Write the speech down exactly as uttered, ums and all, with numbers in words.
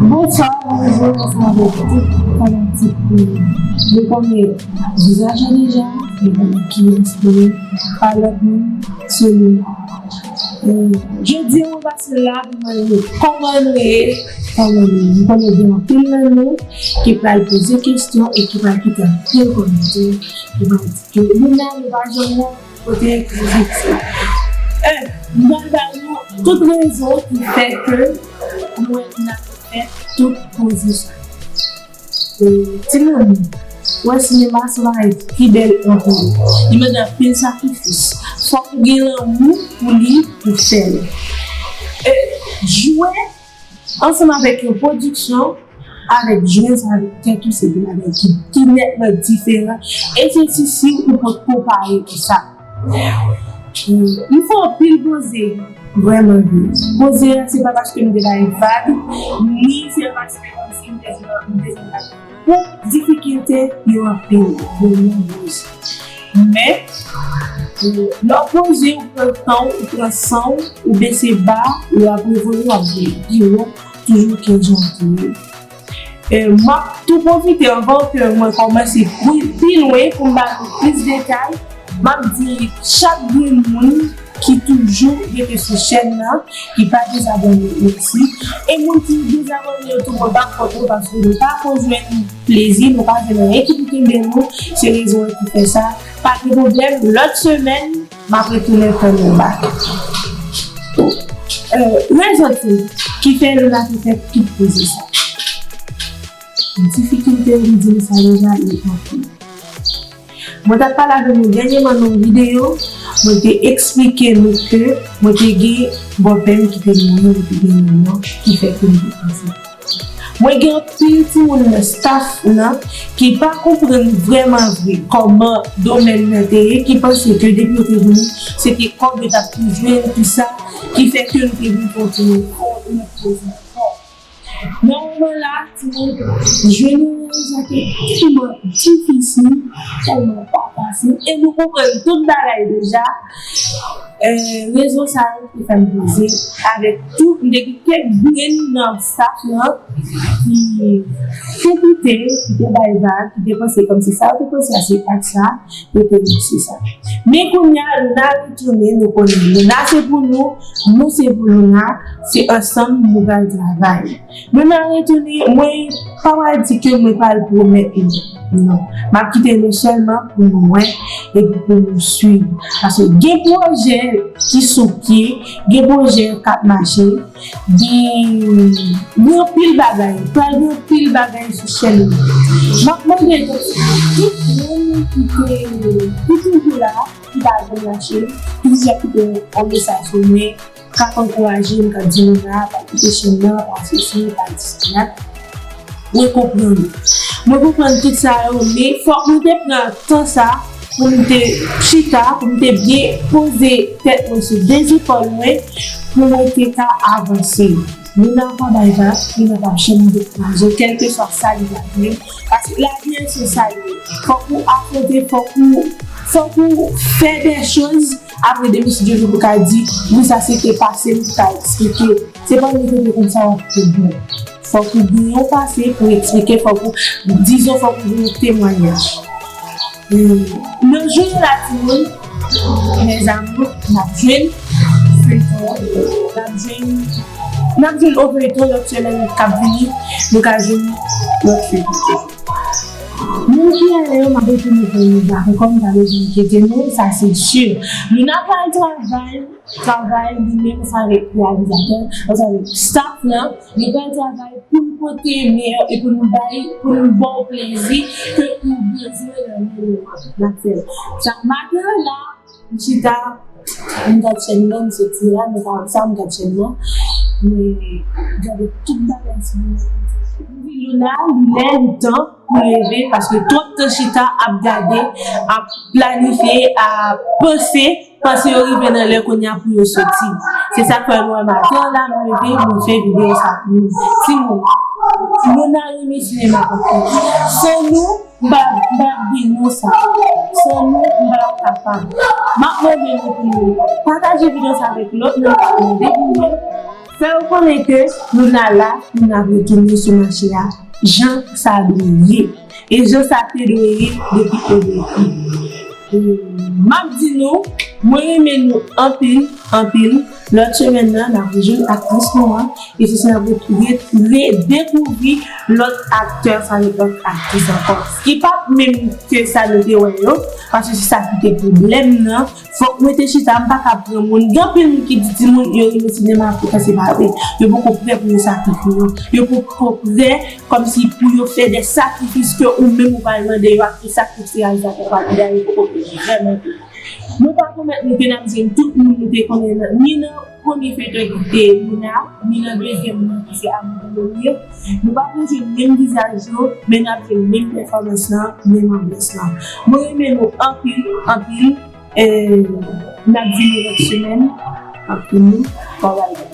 Bonswa, bonjou, ansanm avèk tout fanatik nou. Nou konnen vizaj la deja, nou konnen kiyès nou ye, pa lòt moun, se Luna. Eh, jodi a, mwen pase la pou mande nou kòman nou ye, kòman nou ye. Nou konnen gen anpil nan nou ki pral poze kesyon e ki pral kite anpil kòmantè, ki pral di ke Luna, nou pa janm wè w kote ekri sa. Eh, m pral ba nou tout rezon ki fè ke nou wè Luna fè tout poze sa. Eh, timoun, wè sinema se yon bagay ki bèl anpil. Li mande anpil sakrifis. Fòk ou gen lanmou pou li pou fè l. Eh, jwe ansanm avèk yon pwodiksyon, avèk jwe sa avèk tèt ou, se de bagay ki, ki nètman diferan. E se si, si ou pot konpare pou sa. M fè anpil poze, vrèman vre. Poze a, se pa paske m te bay vag, ni se pa paske kòmsi m te, m te, pou difikilte yo anpil, yo nonbrez. Men, eh, lè w poze, ou pran tan w, ou pran san w, ou bese ba, ou ap revole, w ap vin pi wo, toujou kè jan w te ye. Eh, m ap tou pwofite anvan ke mwen kòmanse pi, pi lwen pou m ba nou plis detay, m ap di chak grenn moun ki toujou rete sou chèn nan, ki pa dezabòne, mèsi. E moun ki dezabòne yo tou, mwen pa kont nou paske nou pa ko jwenn plezi, nou pa jwenn anyen ki pou kenbe nou. Se rezon an ki fè sa. Pa gen pwoblèm, lòt semèn, m ap retounen fè nou bak. Eh, rezon tou ki fè Luna te fè tout poze sa. Difikilte, m di nou sa deja, li anpil. Mwen t ap pale avè nou dènyèman nan yon videyo, mwen te eksplike nou ke mwen te gen bòpè m ki te mouri, mwen te gen yon mò ki fè ke m te ansent. Mwen gen anpil timoun nan staff nan ki pa konprann vrèman vre kòman domèn nan te ye, ki panse ke depi yo te vini, se te kòb yo t ap tou jwenn, tou sa, ki fè ke m te vin fè yon ti mwen fò, yon ti mwen fò. Nan moman la, timoun, jwenn yon reyalizatè tèlman difisil, tèlman pa fasil, e nou konprann tout bagay deja. Eh, rezon sa yo te fè m poze avèk tout, m te gen kèk grenn nan staff lan ki te koute, ki te bay vag, ki te panse kòmsi sa yo te panse a se pa sa, yo te di se sa. Men kounye a, Luna retounen, nou konnen Luna se pou nou, nou se pou Luna, se ansanm nou pral travay. Luna retounen, mwen pa pral di ke mwen pral pwomèt nou. Non. M ap kite nou sèlman pou nou wè epi pou nou swiv. Paske gen pwojè ki sou pye, gen pwojè k ap mache, gen, gen anpil bagay. Pral gen anpil bagay sou chèn nan. M ap mande tout moun ki te, ki toujou la, ki pa janm lache, ki toujou ap kite yon mesaj sou mwen, k ap ankouraje m, k ap di Luna, pa kite chèn nan, pa sesi, pa di sela. Mwen konprann. Mwen konprann tout sa yo, men fòk mwen te pran tan sa pou m te chita, pou m te byen poze tèt mwen sou de zepòl mwen, pou mwen te ka avanse. Luna pa bay vag, Luna pa janm dekouraje, kèlkeswa sa li ta jwenn, paske lavi a se sa l ye. Fòk ou afwonte, fòk ou, fòk ou fè de choz. Apre, demen si Dye vle, pou ka di, wi, sa se te pase m, pou ka eksplike. Se pa yon kote konsa w ap fè bon. Fòk ou gen yon pase pou eksplike, fòk ou, dizon, fòk ou gen yon temwayaj. Hmm. Nan jounen la, timoun, mes amours, n ap jwenn feyton, n ap jwenn, n ap jwenn Overton lòt semèn k ap vini, nou ka jwenn lòt feyton. Moun ki ale yo, m ap retounen fè yon vag ankò, m pa bezwen enkyete nou, sa se si. Luna pral travay, travay li menm ansanm avèk reyalizatè, ansanm avèk staff lan, nou pral travay pou n pote meyè e pou n bay, pou n ba w plezi ke ou bezwen nan men nou an. N ap fè l. Sa, maten an la, m chita, m gad chèn nan, m soti la, m pa sa, m gad chèn nan. M gade tout bagay sou mwen. M di Luna, li lè, li tan pou leve, paske twòp tan chita ap gade, ap planifye, ap panse, panse yo rive nan lè kounye a pou yo soti. Se sa k fè nou wè maten an la, m leve, mwen fè videyo sa pou nou. Timoun, Luna renmen sinema anpil. San nou, m pa, m pa gen mo sa. San nou, m pa kapab. M ap mande nou pou nou pataje videyo sa avèk lòt moun k ap mande pou mwen. Fè yo konnen ke Louna la pou n ap retounen sou mache a jan sa dwe ye. E jan sa te dwe ye depi o depi. M ap di nou, mwen renmen nou anpil, anpil. Lòt semèn nan, n ap rejwenn aktris nou an. E se sa n ap re- re- redekouvri lòt aktè avèk lòt aktris ankò. Ki p ap menm ke sa nou te wè yo, paske se sa ki te pwoblèm nan. Fòk mwen te chita, m pa ka pran moun. Gen anpil moun ki di timoun yo renmen sinema Afrika, se pa vre. Yo poko prè pou yo sakrifye yo. Yo poko prè kòmsi pou yo fè de sakrifis ke ou menm ou pral mande yo ak tout sakrifis reyalizatè pral mande a, yo poko prè vrèman vre. Mwen pa pwomèt nou ke n ap jwenn tout moun nou te konnen nan, ni nan premye feyton ki te Louna, ni nan dezyèm nan ki se Amour Dominique. Nou pa pou jwenn menm vizaj yo, men n ap jwenn menm pèfòmans lan, menm anbyans lan. Mwen renmen nou anpil, anpil. E n ap vini lòt semèn. Anpil nou. Bye bye.